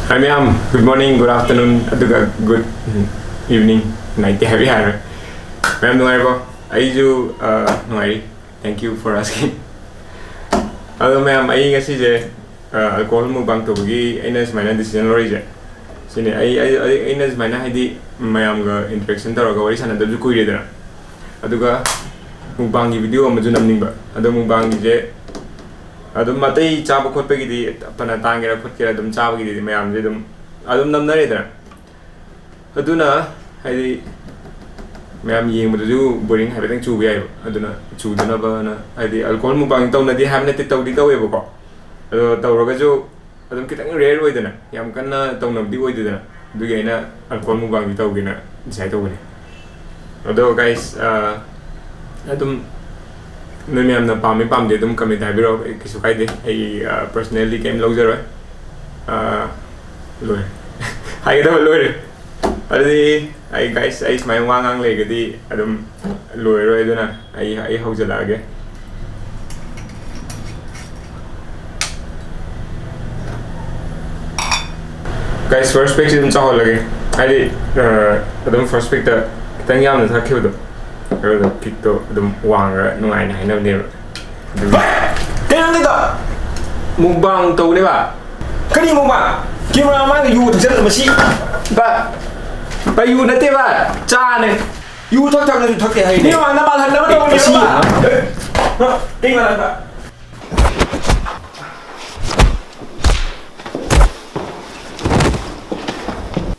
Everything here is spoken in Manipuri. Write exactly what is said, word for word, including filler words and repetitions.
Hi ꯃꯌꯥꯝ, good morning, good afternoon, ꯑꯗꯨꯒ good evening, night ꯇꯤ ꯍꯥꯏꯕ ꯌꯥꯔꯣꯏ꯫ ꯃꯌꯥꯝ ꯅꯨꯡꯉꯥꯏꯔꯤꯕꯣ? ꯑꯩꯁꯨ ꯑ, ꯅꯨꯡꯉꯥꯏꯔꯤ꯫ Thank you for asking. ꯑꯗꯣ ꯃꯌꯥꯝ, ꯑꯩ ꯉꯁꯤꯁꯦ ꯑ, alcohol mukbang ꯇꯧꯕꯒꯤ ꯑꯩꯅ ꯁꯨꯃꯥꯏꯅ decision ꯂꯧꯔꯤꯁꯦ ꯁꯤꯅꯤ꯫ ꯑꯩ ꯑꯩ- ꯑꯩ- ꯑꯩꯅ ꯁꯨꯃꯥꯏꯅ, ꯍꯥꯏꯗꯤ, ꯃꯌꯥꯝꯒ interaction ꯇꯧꯔꯒ ꯋꯥꯔꯤ ꯁꯥꯟꯅꯗꯕꯁꯨ ꯀꯨꯏꯔꯦꯗꯅ꯫ ꯑꯗꯨꯒ mukbangꯒꯤ video ꯑꯃꯁꯨ ꯅꯝꯅꯤꯡꯕ꯫ ꯑꯗꯣ mukbangꯒꯤꯁꯦ ꯑꯗꯨꯝ ꯑꯇꯩ ꯆꯥꯕ ꯈꯣꯠꯄꯒꯤꯗꯤ, ꯐꯅ ꯇꯥꯡꯒꯦꯔꯥ ꯈꯣꯠꯀꯦꯔꯥ, ꯑꯗꯨꯝ ꯆꯥꯕꯒꯤꯗꯤ ꯃꯌꯥꯝꯁꯦ ꯑꯗꯨꯝ ꯑꯗꯨꯝ ꯅꯝꯅꯔꯦꯗꯅ꯫ ꯑꯗꯨꯅ, ꯍꯥꯏꯗꯤ, ꯃꯌꯥꯝ ꯌꯦꯡꯕꯗꯁꯨ boring ꯍꯥꯏꯐꯦꯠꯇꯪ ꯆꯨꯕ ꯌꯥꯏꯕ꯫ ꯑꯗꯨꯅ ꯆꯨꯗꯅꯕꯅ, ꯍꯥꯏꯗꯤ, alcohol mukbang ꯇꯧꯅꯗꯦ ꯍꯥꯏꯕ ꯅꯠꯇꯦ, ꯇꯧꯗꯤ ꯇꯧꯋꯦꯕꯀꯣ꯫ ꯑꯗꯣ ꯇꯧꯔꯒꯁꯨ ꯑꯗꯨꯝ ꯈꯤꯇꯪ rare ꯑꯣꯏꯗꯅ, ꯌꯥꯝ ꯀꯟꯅ ꯇꯧꯅꯕꯗꯤ ꯑꯣꯏꯗꯦꯗꯅ꯫ ꯑꯗꯨꯒꯤ ꯑꯩꯅ alcohol mukbangꯗꯤ ꯇꯧꯒꯦꯅ decide ꯇꯧꯕꯅꯦ꯫ ꯑꯗꯣ guys, ꯑ, ꯑꯗꯨꯝ ꯅꯣꯏ ꯃꯌꯥꯝꯅ ꯄꯥꯝꯃꯤ ꯄꯥꯝꯗꯦ ꯑꯗꯨꯝ comment ꯍꯥꯏꯕꯤꯔꯛꯑꯣ, ꯑꯩ ꯀꯩꯁꯨ ꯀꯥꯏꯗꯦ꯫ ꯑꯩ, ꯑ, personally ꯀꯩꯝ ꯂꯧꯖꯔꯣꯏ꯫ ꯑ, ꯂꯣꯏꯔꯦ꯫ ꯍꯥꯏꯒꯗꯕ ꯂꯣꯏꯔꯦ꯫ ꯑꯗꯨꯗꯤ ꯑꯩ, guys, ꯑꯩ ꯁꯨꯃꯥꯏꯅ ꯋꯥ ꯉꯥꯡ ꯂꯩꯔꯒꯗꯤ ꯑꯗꯨꯝ ꯂꯣꯏꯔꯔꯣꯏ, ꯑꯗꯨꯅ ꯑꯩ ꯑꯩ ꯍꯧꯖꯤꯜꯂꯛꯑꯒꯦ꯫ Guys, first packꯁꯤ ꯑꯗꯨꯝ ꯆꯥꯎꯍꯜꯂꯒꯦ, ꯍꯥꯏꯗꯤ, ꯑ, ꯑꯗꯨꯝ first packꯇ ꯈꯤꯇꯪ ꯌꯥꯝꯅ ꯊꯛꯈꯤꯕꯗꯣ, ꯑꯗꯨꯗ kickꯇꯣ ꯑꯗꯨꯝ ꯋꯥꯡꯉꯒ ꯅꯨꯡꯉꯥꯏꯅ ꯍꯥꯏꯅꯕꯅꯦꯕ꯫ ꯑꯗꯨꯒꯤ ꯀꯩꯅꯣꯅꯤꯗ? Mukbang ꯇꯧꯅꯦꯕ꯫ ꯀꯔꯤ mukbang? Cameramanꯒ ꯌꯨ ꯊꯛꯆꯜꯂꯒ ꯃꯁꯤ꯫ ꯕꯥ, ꯕꯥ, ꯌꯨ ꯅꯠꯇꯦꯕ, ꯆꯥꯅꯦ꯫ ꯌꯨ ꯊꯛ ꯊꯛꯅꯁꯨ ꯊꯛꯇꯦ ꯍꯥꯏꯅꯦ꯫ ꯃꯤ ꯃꯃꯥꯡꯗ ꯃꯥꯜꯍꯟꯅꯕ ꯇꯧꯕꯅꯦꯕ꯫ ꯃꯁꯤ꯫ ꯑꯦ, ꯀꯩ ꯃꯥꯜꯍꯟꯕ?